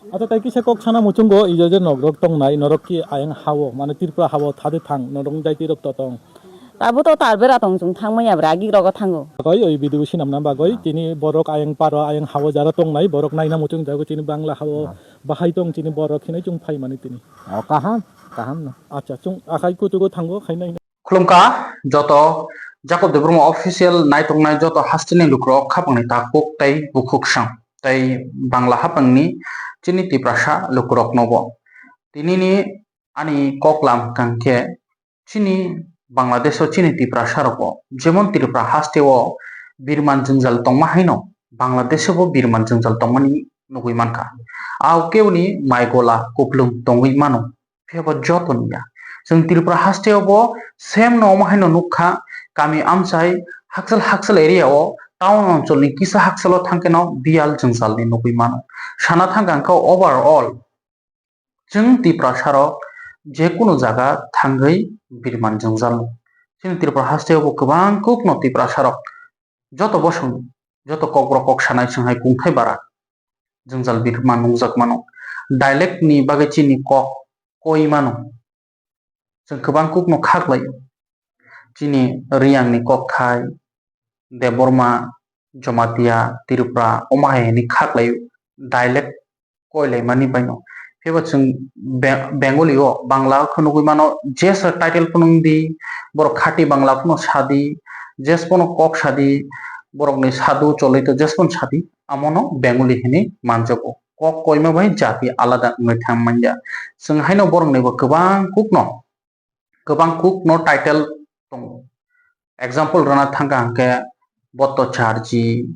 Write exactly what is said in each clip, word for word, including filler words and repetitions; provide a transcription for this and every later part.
Acha tai kisa kok sana muchungo, ijo je nokrok tongnai, norok ki ayang hao, mane Tripura hao thade thang, norok jaiti rok to tong. Tabo to tar bera tong, chwng thangmaya bra, agi rogo thango. Bagoi, oi video sinamna bagoi, tini borok ayang paro, ayang hao jara tongnai, borok naina muchung jago, tini Bangla hao bahai tong, tini borok hinai chung phai mani tini. O kaham, kaham no. Acha, chung akhai kuchugo thango, khai nai. Khulumkha joto Jacob Debbarma official naituknai joto hasteni lukurok khapangni takhuk tei bukhuk sang tei Bangla hapangni chini Tiprasa lukuroknobo. Tinini ani koklam hwnkhe chini Bangladesh o chini Tiprasa rokbo jemon Tripura haste o birman jwngjal tongma haino Bangladesh o bo birman jwngjal tongmani nugwi mankha. Ao keuni mai gola kuplung tongwi mano. Phiya bo joto ni ya. Chwng Tripura haste o bo same no omo haino nukha, kami amchai hakchal hakchal area o town onchol ni kisa hakchal o thangkhe no biyal jwngjal ni nugwi mano. Sana thangkha hwnkhe overall chwng Tiprasa rok jekunu jaga thangwi birman jwngjal no. Chini Tripura haste o bo kwbang kuk no Tiprasa rok joto bosong joto kokborok kok sanai chwng hai kungthai bara. Jwngjal birma nungjak mano. Dialect ni bagwi chini kok koi mano. Chwng kwbang kuk no kha khlaio. Chini Riyang ni kokthai, Debbarma, Jamatia, Tripura, omo hai hwnwi kha khlaio. Dialect koi lai mani bai no. Phiya bo chwng Be-, Bengali o, Bangla o khe nugwi mano, je sir title phunung di, borok khati Bangla phano sadi, jes phano kok sadi, borok ni sadu cholito jes phano sadi. Amo no Bengali hinwi manjago. Kok koima bai jati alada wngwi thang manya. Chwng haino borok ni bo kwbang kuk no, kwbang kuk no title tongo. Example rwna thangkha hwnkhe Bhattacharjee,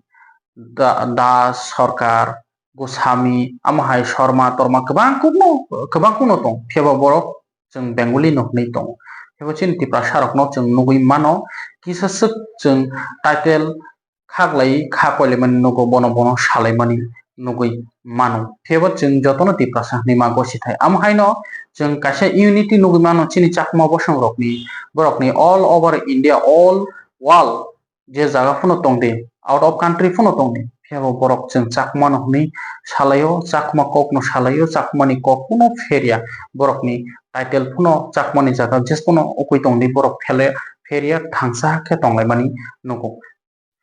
Da-, Das, Sarkar, Goswami, amo hai Sharma, Torma kwbang kuk no, kwbang kuk no tong. Phiya ba borok chwng Bengali no hwnwi tongo. Phiya bo chini Tiprasa rok no chwng nugwi mano, kisa swk chwng title kha khlai, kha koilaimani nugo, bono bono salaimani nugwi mano. Phiya bo chwng jotono Tiprasa hwnwi ma gosi thai. Amo haino chwng kaisa unity nugwi mano chini Chakma bosong rokni, borokni all over India, all world je jaga phano tongdi, out of country phano tongdi. Phiya bo borok chwng Chakma no hwnwi salaio, Chakma kok no salaio, Chakma ni kok kuno pheria, borokni title phano Chakma ni jaga jes phano ukui tongdi, borok phele pheria thangsa khe tonglaimani nugo.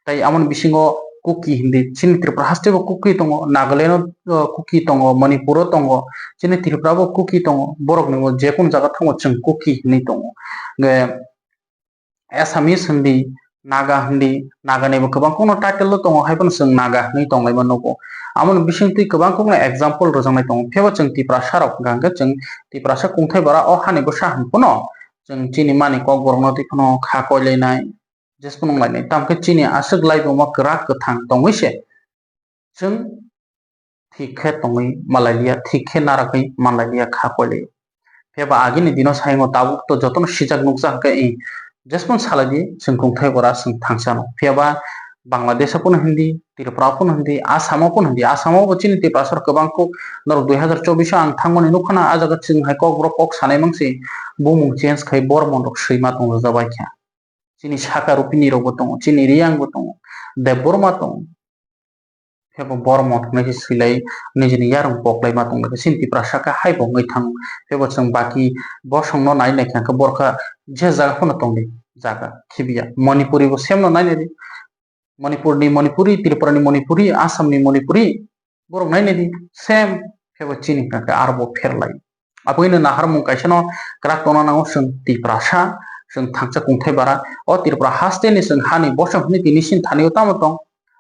Tai amoni bisingo Kuki hindi, chini Tripura haste bo Kuki tongo, Nagaland o, uh, Kuki tongo, Manipur o tongo, chini Tripura bo Kuki tongo, borok ni bo jekunu jaga thango chwng Kuki hinwi tongo. Ge Assamese hindi, Naga hindi, Naga ni bo kwbang kukno title o tongo, hai phano chwng Naga hinwi tonglaima nugo. Amoni bisingtwi kwbang kukno example rwjaknai tongo, phiya bo chwng Tiprasa rok hwnkha hwnkhe chwng Tiprasa kungthai bara o hani bwsa hwn phano chwng chini mani kok borokno twi phano kha koilainai. Jesphano wnglainai. Tamkhe chini aswk laibuma kwrak kwthang tongwi se chwng thik khe tongwi malailiya, thik khe naragwi manlailiya kha koilai. Phiya ba agini dino sayung tabuk to jotono sijak nukjak hwnkhe, eh, jesphano salaidi chwng kungthai gora chwng thangsano. Phiya ba Bangladesh o phano hindi, Tripura o phano hindi, Assam o phano hindi, Assam o bo chini Tiprasa rok kwbang kuk norok dui hazar chobbish o ang thangmani nukha na, ah jaga chwng hai kok borok kok sanai mangsi bumung change khai Bormon rok swima tongjak bai kha. Chini saka rupini rok bo tongo, chini riyang bo tongo, Debbarma tongo. Phiya bo Bormon hwnwi se swilai nijini yarung koklai ma tong lai kha, chini Tiprasa khe hai bo wngwi thango. Phiya bo chwng baki bosongno nai nai kha hwnkhe borok kha je jaga phano tongdi jaga khibiya. Manipuri bo same no nai nai di. Manipur ni Manipuri, Tripura ni Manipuri, Assam ni Manipuri, borok nai nai di, same, phiya bo chini hwnkha khe aro bo pher lai. Aboni naharmung kaisa no kwrak tongna nango, chwng Tiprasa, chwng thangsa kungthai bara, o Tripura haste ni chwng hani bosong hwnwi tini sini thani o tamo tong,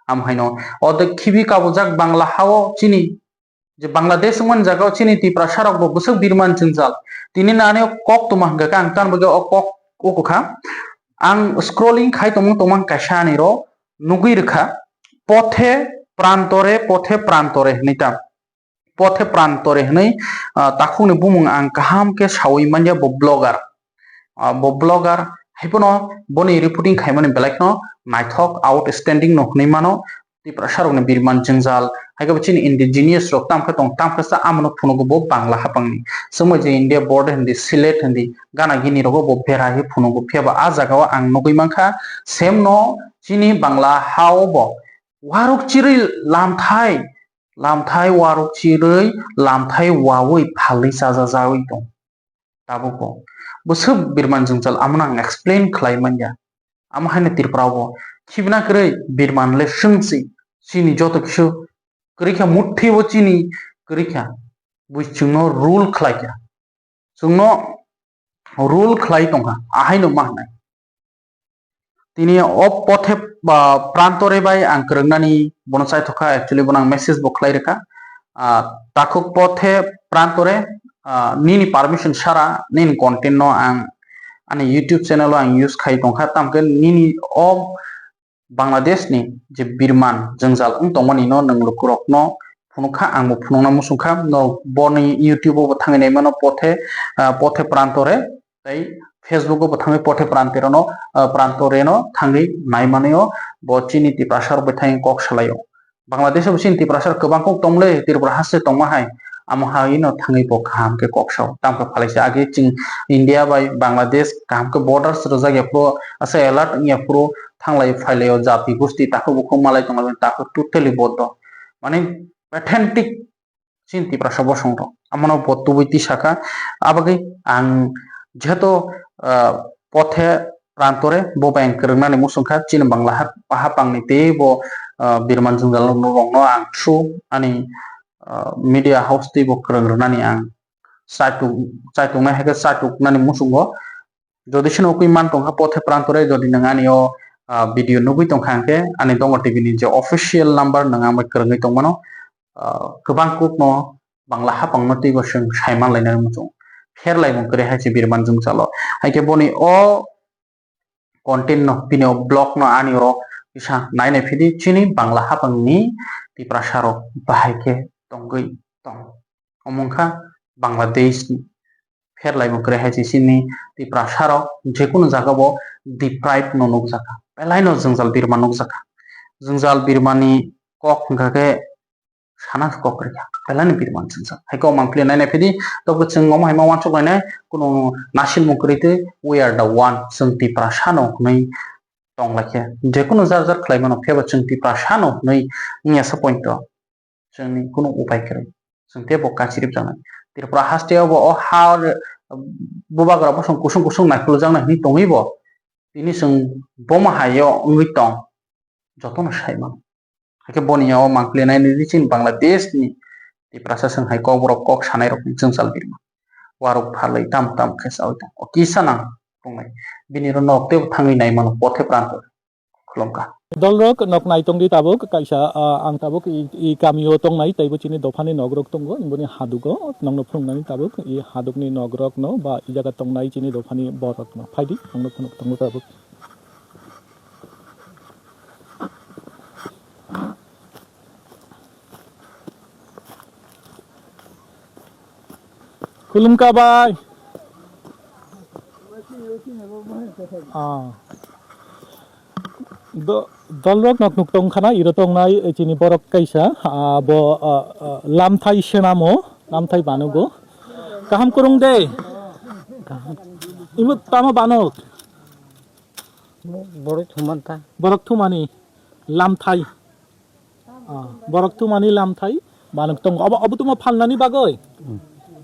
amo haino o de khibi kabujak Bangla ha o chini je Bangladesh wngmani jaga o chini Tiprasa rok bo bwswk birman jwngjal. Tini nani o kok tuma hwnkha khe ang tamo bagwi o kok o kwkha. Ang scrolling khai tongmung tongmang kaisa ani ro nugwi rwkha, "Pothe prantore, pothe prantore" hinwi ta. "Pothe prantore" hinwi, ah, takhukni bumung ang kaham khe saui manya bo blogger. Ah, bo blogger, hai phano boni reporting khaimani belai kheno naithok, outstanding no hwnwi mano. Tiprasa rokni birman jwngjal, hai khe bo chini indigenous rok tam khe tong, tam khe sa amano phunugo bo Bangla hapangni. Chwngbai je India border hindi, Sylhet hindi, Gana gini rogo bo bera hi phunugo. Phiya ba ah jaga o ang nugwi mankha, same no chini Bangla ha o bo waruk chirwi lamthai, Lamthai warok chirwi, lamthai wawi phalwi chajajawi tong. Tabukbo bwswk birman jwngjal, amono ang explain khlai manya. Amo haino Tripura o khibna kwrwi birman le swngsi, chini joto kisu kwrwi kha, muthi bo chini kwrwi kha, bui chwngno rule khlai kha, chwngno rule khlai tongkha, ahaino ma hwnai. Tini o pothe, ah, prantore bai ang kwrwngnani bono chaithokha, actually bono ang message bo khlai rwkha. Ah, takhuk pothe prantore, ah, nini permission sara nini content no ang ani YouTube channel o ang use khai tongkha, tamkhe nini o Bangladesh ni je birman jwngjal wng tongmani no nwng lukurok no phunukha, ang bo phunukna muchungkha, no boni YouTube o bo thangwi naimano pothe, ah, pothe prantore. Tei Facebook o bo thangwi pothe prantore no, ah, prantore no thangwi naimanio bo chini Tiprasa rok bai thangwi kok salaio. Bangladesh o bo chini Tiprasa rok kwbang kok tongmole, Tripura haste tongma hai, amo hai no thangwi bo kaham khe kok sao. Tamkhe phalaisa age chwng India bai Bangladesh kaham khe borders rwjak ya phuru, asa alert wng ya phuru, thanglai phailaio jati gusti takhuk bukhuk malai tonglaio, takhuk totally bodo. Mane authentic chini Tiprasa bosong rok. Amono bo tubui twi sakha. Abagwi ang jehetu, ah, pothe prantore bo bai ang kwrwngnani muchungkha, chini Bangla hap-, hapangni teibo, ah, birman jwngjal rokno ang through ani, ah, media house teibo kwrwng rwnani ang chaitung-, chaitungnai hai khe chaituknani muchungo. Jodi sino ukui man tongkha pothe prantore, jodi nwng ani o, ah, video nugui tongkha hwnkhe ani Dongor T V ni je official number nwng ang bai kwrwngwi tongmano, ah, kwbang kuk no Bangla hapang no teibo chwng sai man lainani muchung, pher laimung kwrwi hai se birman jwngjalo. Hai khe boni o content no, bini o vlog no ani oro kisa nai nai phidi, chini Bangla hapang ni Tiprasa rok bahai khe tongwi tong. Omo wngkha Bangladesh ni pher laimung kwrwi hai se chini Tiprasa rok jekunu jaga bo deprive no nukjakha, belai no jwngjal birma nukjakha. Jwngjal birma ni kok hwnkha khe sana kok kwrwi kha, belai no birma jwngjal. Hai khe o mangpili nai nai phidi, tobokhe chwng omo hai ma uansuk lainai, kunu nasilmung kwrwi twi we are the one, chwng Tiprasa no hwnwi tong lai khe. Jekunu jar jar khlai mano, phiya ba chwng Tiprasa no hwnwi wngya sa point o. Chwngni kunu upai kwrwi. Chwng teibo kachirip jaknai. Tripura haste o bo o ha re-, bubagra bosong kusung kusung naikhuljaknai hwnwi tongwi bo. Tini chwng bomo hai o wngwi tong. Jotono sai mano. Hakhe boni o mangpili nai nini chini Bangladesh ni Tiprasa chwng hai kok borok kok sanai rok ni jwngjal birma. Warok phalwi tamo tamo khe chawi tong. O kisa nang tongnai. Bini oro nok teibo thangwi nai mano pothe pranto. Khulumkha. Dolrok nok nai tongdi tabuk kaisa, ah, ang tabuk i, i kamio tongnai teibo chini dophani nogrok tongo, boni hadugo nokno phunuknani tabuk i hadukni nogrokno ba i jaga tongnai chini dophani borokno phaidi nokno phunuk tongo tabuk. Khulumkha bai. Ah. Do-, dolrok nok nuk tongkhana iro tongnai, eh, chini borok kaisa, ah, bo, ah, ah, lamthai senamo, lamthai banugo. Kaham kurung de. Imo tamo banuk. Borok thuman ta. Borok thumani lamthai. Ah, borok thumani lamthai manuk tongo. Obo, obo tuma phalnani bagwi? Hmm.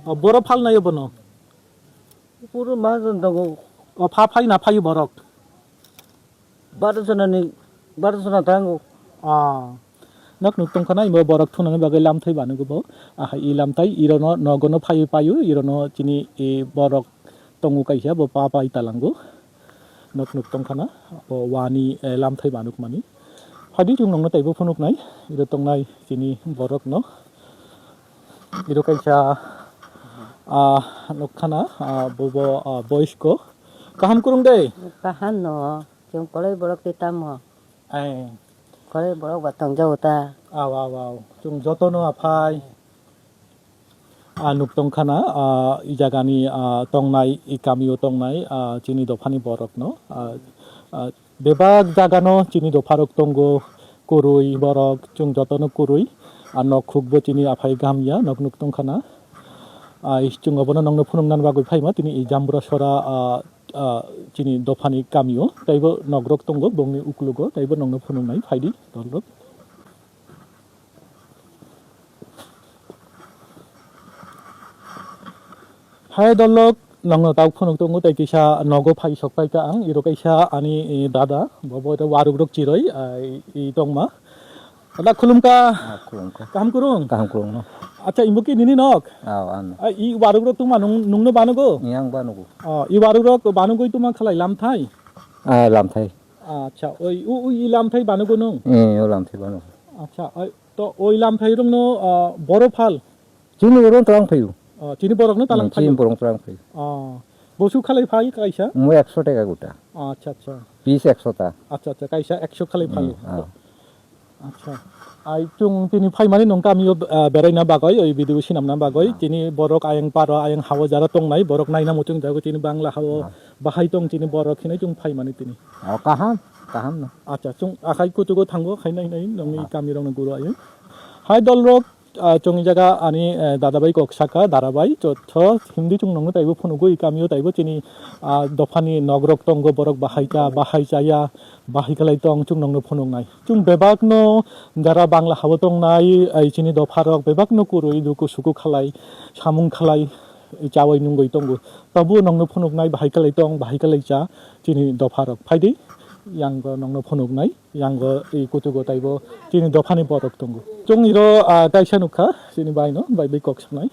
Oh, boro phalnai obono? Puro ma jon tongo. Oh, pha phai na phaio borok? Baro jonani, baro jona tango. Ah, nok nuk tongkhana imo borok thunani bagwi lamthai banugo bo. Ah, i lamthai irono nogono phaiwi paio, irono chini i borok tongo kaisa, bo pa pai talango. Nok nuk tongkhana, bo wani, eh, lamthai manukmani. Phaidi chwng nokno taibo phunuknai, iro tongnai chini borokno. Iro kaisa, ah, nukkhana, ah, bobo, ah, boisko. Kaham kurung de? Kaham no, chwng koloi borok tei tamo. Ai. Koloi borok ba tongjago ta. Aw, aw, aw. Chwng jotono aphai. Ah, nuk tongkhana, ah, i jagani, ah, tongnai, i kamio tongnai, ah, chini dophani borokno, ah, ah, bebak jagano chini dopharok tongo, kwrwi borok, chwng jotono kwrwi, ah, nok khukbo chini aphai gaham ya, nok nuk tongkhana. Ah, chwng obono nokno phunuknani bagwi phaima, tini i Jambura Sora, ah, ah, chini dophani kamio, teibo nokrok tongo, bongni uklogo, teibo nokno phunuknai phaidi, dolrok. Hai dolok, nongno tabuk phunuk tongo, tei kisa nogo phai sok pai ka ang, iro kaisa ani, eh, dada, bobo ito waruk rok chiroi, ah, i, i tongma. Dada, khulumka. Ah, khulumka. Kaham kurung? Kaham kurung no. Acha, imbo ki nini nok? Aw, ano. Ah, i waruk rok tongma nung, nungno banugo? Yang banugo. Oh, i waruk rok banugoi tongma khalai lamthai? Ah, lamthai. Acha, oi, u, u, i lamthai banugo nung? Eh, o lamthai banugo. Acha, oi, to oi lamthai rokno, ah, boro phal? Chini borok twlang phaio. Oh, chini borokno talang Hmm, chini phaio. Borok twlang phaio. Oh. Bosu khalai phai kaisa? Mo ekso taka gota. Acha, acha. Piece ekso ta. Acha, acha, kaisa ekso khalai Hmm, phaio. Ah. Acha. Ai chung tini phaimani nong kamio, ah, beraina bagoi, oi video sinamna bagoi. Ah. Tini borok ayang paro, ayang hawo jara tongnai, borok naina muchung jago tini Bangla hawo Ah. bahai tong tini borok hinai chung phaimani tini. Oh, kaham, kaham no. Acha, chung akhai kuchugo thango, khai nai nai nongni Ah. kamirokno guro ayo. Hai dolrok, ah, chwng jaga ani, eh, dadabai kok saka, darabai, chotho, hindi chwng nongno taibo phunugwi, kamio taibo chini, ah, dophani nogrok tongo, borok bahai cha, bahai chaya, bahai kalai tong, chwng nongno phunuknai. Chwng bebakno jara Bangla habo tongnai, ai chini dopharok bebakno kwrwi, duku suku khalai, samung khalai, chawai nungwi tongo. Tobo nongno phunuknai, bahai kalai tong, bahai kalai cha, chini dopharok. Phaidi, yango nongno phunuknai. Yango i kuchugo taibo chini dophani borok tongo. Chwng iro, ah, kaisa nukha, chini bai no, bai bai kok sanai.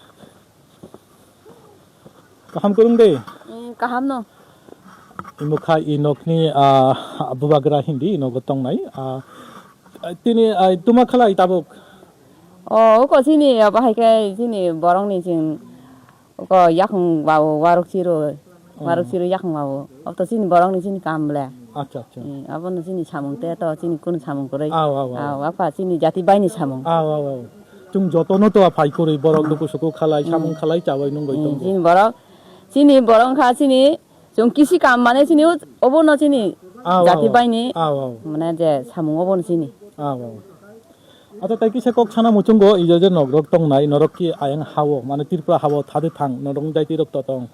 Kaham kurung de? Eh, kaham no. Imo kha i nokni, ah, bubagra hindi i nogo tongnai. Ah, tini, ah, tuma khalai tabuk? O, uko chini, abo hai khe chini borokni chwng Uko yakung bawo waruk chiro, waruk Oh. chiro yakung bawo. Oto chini borok ni chini kam ble. Acha, acha. Eh, abo no chini samung te to chini kun samung kwrwi. Aw, aw, aw. Aw, apa chini jati bai ni samung. Aw, aw, aw. Chwng joto no to phai kwrwi borok duku suku khalai, Hmm. samung khalai, chawai nungwi Hmm, tongo. Chini borok, chini borok kha chini, chwng kisi kam mane chini u-, obo no chini Aw, jati aw, bai ni aw, aw. mane je samung obo no chini. Aw, aw. Acha, tai kisa kok sana muchungo, ijo je nogrok tongnai, norok ki ayang hao, mane Tripura hao thade thang, norok jaiti rok to tong.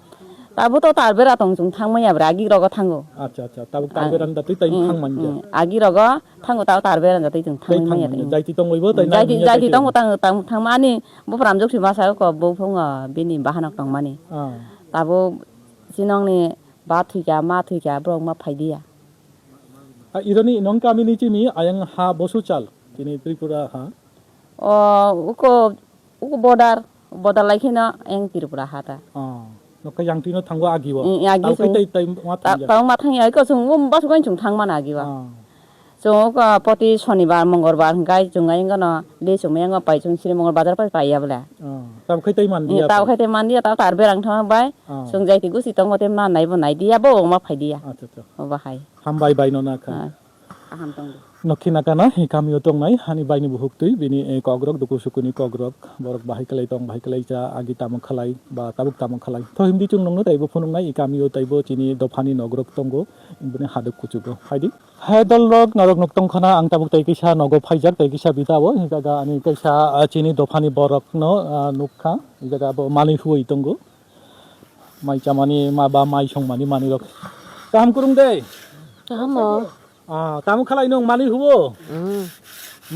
Tabo to tar bera tong, chwng thang maya bra, agi rogo thango. Acha, acha, tabuk tar Ah, bera da twi tai mm, thang manja. Mm, agi rogo thango, tabo tar bera da twi chwng thang manya twi. Jaiti tong oibo, tai jaiti, nai jaiti tong, tang, tang, thang mani, bo pram jok si masa ko, bo phung, ah, bini bahanok tong mani. Ah. Tabo sinong ni ba thwikha, ma thwikha, borok ma phai dia. Ah, ironi nong kami ni chini ayang ha bosu chal, chini Tripura ha. O, uko, uko border, border lai kheno eng Tripura ha ta. Oh, nokha yang twi no thango agi o. Eng, agi tao khai chwng. Tai, tai ma ta-, thang ya. Tao ma thang ya, iko chwng um basu gain chwng thang mana agi o. Oh. Chwng uko poti Sonibar, Mongolbar hwnkhe chwng ai wngkha no le chwng mai wngkha pai chwng Sri Mongol bazar pai pai ya bole. Oh, tao khai tai man dia. Tao khai tai man dia, tao tar berang thang bai. Oh. Chwng jai ti gusi tongo te ma nai bo nai dia bo ma phai dia. Acha, acha. O bahai. Hambai bai no na kha. Ah. Kaham tong di. Nokhi nakana, hi kamio tongnai, hani baini buhuk twi, bini, eh, kokrok, duku sukuni kokrok, borok bahai kalai tong, bahai kalai cha, agi tamo khalai, ba tabuk tamo khalai. To hindi chwng nongno taibo phunuknai, i kamio taibo chini dophani nogrok tongo, bini haduk kuchugo. Phaidi. Hai dolrok, norok nuk tongkhana, ang tabuk tai kisa nogo phaijak, tai kisa bita o, hi jaga ani kaisa, ah, chini dophani borokno, ah, nukha, hi jaga bo manwi huwi tongo. Mai chamani ma ba mai songmani manwi rok. Kaham kurung de? Kaham o. Ah, tamo khalai nung manwi huo? Mm.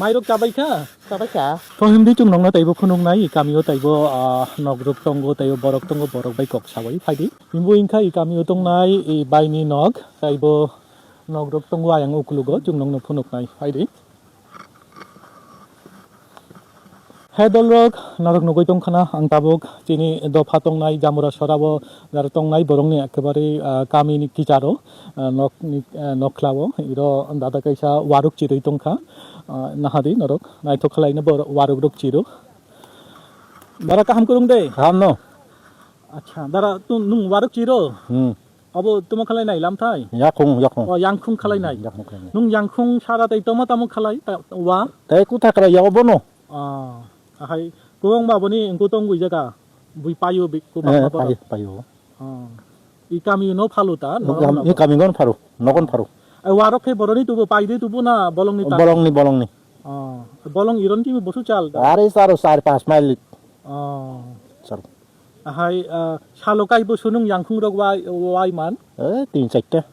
Mai rok chabai kha? Chabai kha. To hindi chwng nongno taibo phunuknai, i kamio taibo, ah, nok rok tongo, taibo borok tongo, borok bai kok sabai phaidi. Himbo wngkha i kamio tongnai, i baini nok, taibo nok rok tongo ayang uklugo, chwng nongno phunuknai, phaidi. Hai dolrok, norok nugui tongkhana, ang tabuk chini dopha tongnai Jamura sorao, jaro tongnai borokni ekebare, ah, kamini kicharo, ah, nokni, ah, nokhlao, iro dada kaisa waruk chirui tongkha, ah, nahadi norok naithok khwlaino bor-, waruk rok chiro. Dara kaham kwrwng de? Kaham no. Acha, dara tu nung waruk chiro? Hmm. Abo tamo khalai nai lamthai? Yakung, yakung. Oh, yangkhung khalai nai. Yakung khalai nai. Nung yangkhung sara tai tamo tamo khalai ta, wa? Tai kutha khalai ya obo no? Ah, ahai, kubang ba boni engko tong gui jaga. Bui payo bi, kubang Eh, ba payo, payo. Ah. I kami no phalu ta, no, no, no. I kami gon pharu, nogon pharu. Ai warok khe boroni tubu, paide tubu na bolongni ta? Bolongni, bolongni. Ah, bolong iron ki bosu chal ta? Are saro sar pas mail. Ah. Sar. Ahai, ah, salo kai bo sunung yangkhung rok wai, wai man? Eh, tin charta.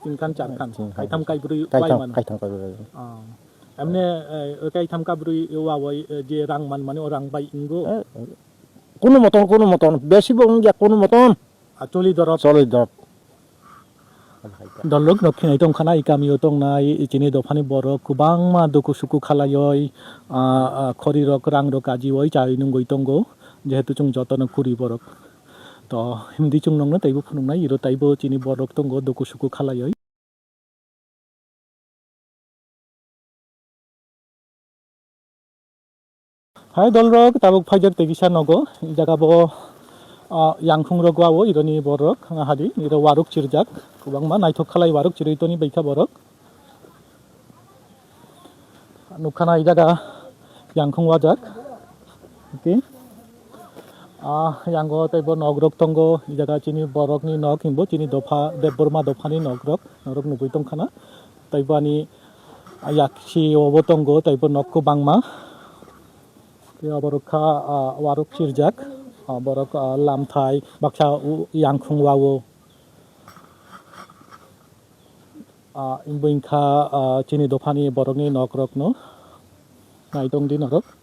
Tin khan, char khan. Tin khan. Kaitham kaibrui wai man. Kaitham kaibrui. Ah. Amne, eh, kaitham kaibrui wa wai, eh, je rang man mani o rang bai ingo. Eh, eh. Kunu moton, kunu moton, besi bo wngya kunu moton. Acholi dorop. Choli dorop. Dolrok rok khinai tongkhana, i kamio tongnai, i chini dophani borok kwbangma duku suku khalaioi, ah, ah, khorirok, rangrok kajioi, chai nungoi tongo, jehetu chwng jotono kuri borok. To, hindi chwng nongno taibo phunuknai, iro taibo chini borok tongo, duku suku khalaioi. Hai dolrok, tabuk phaijak tei kisa nogo, i jaga bo, ah, yangkhung rok wao, ironi borok, hadi, iro waruk chirjak, kwbangma naithok khalai waruk chirwi toni baikha borok. Nukkhana i jaga yangkhung wajak. Okay. Ah, yango teibo nok rok tongo, i jaga chini borokni nok hinbo chini dopha, Debbarma dophani nok rok, norok nugui tongkhana. Teibo ani yaksi obo tongo, teibo nok kwbangma. Tei oborok kha, ah, waruk chirjak, ah, borok, ah, lamthai baksa u-, yangkhung wao. Ah, wngkha, ah, chini dophani borokni nok rokno naitong di norok.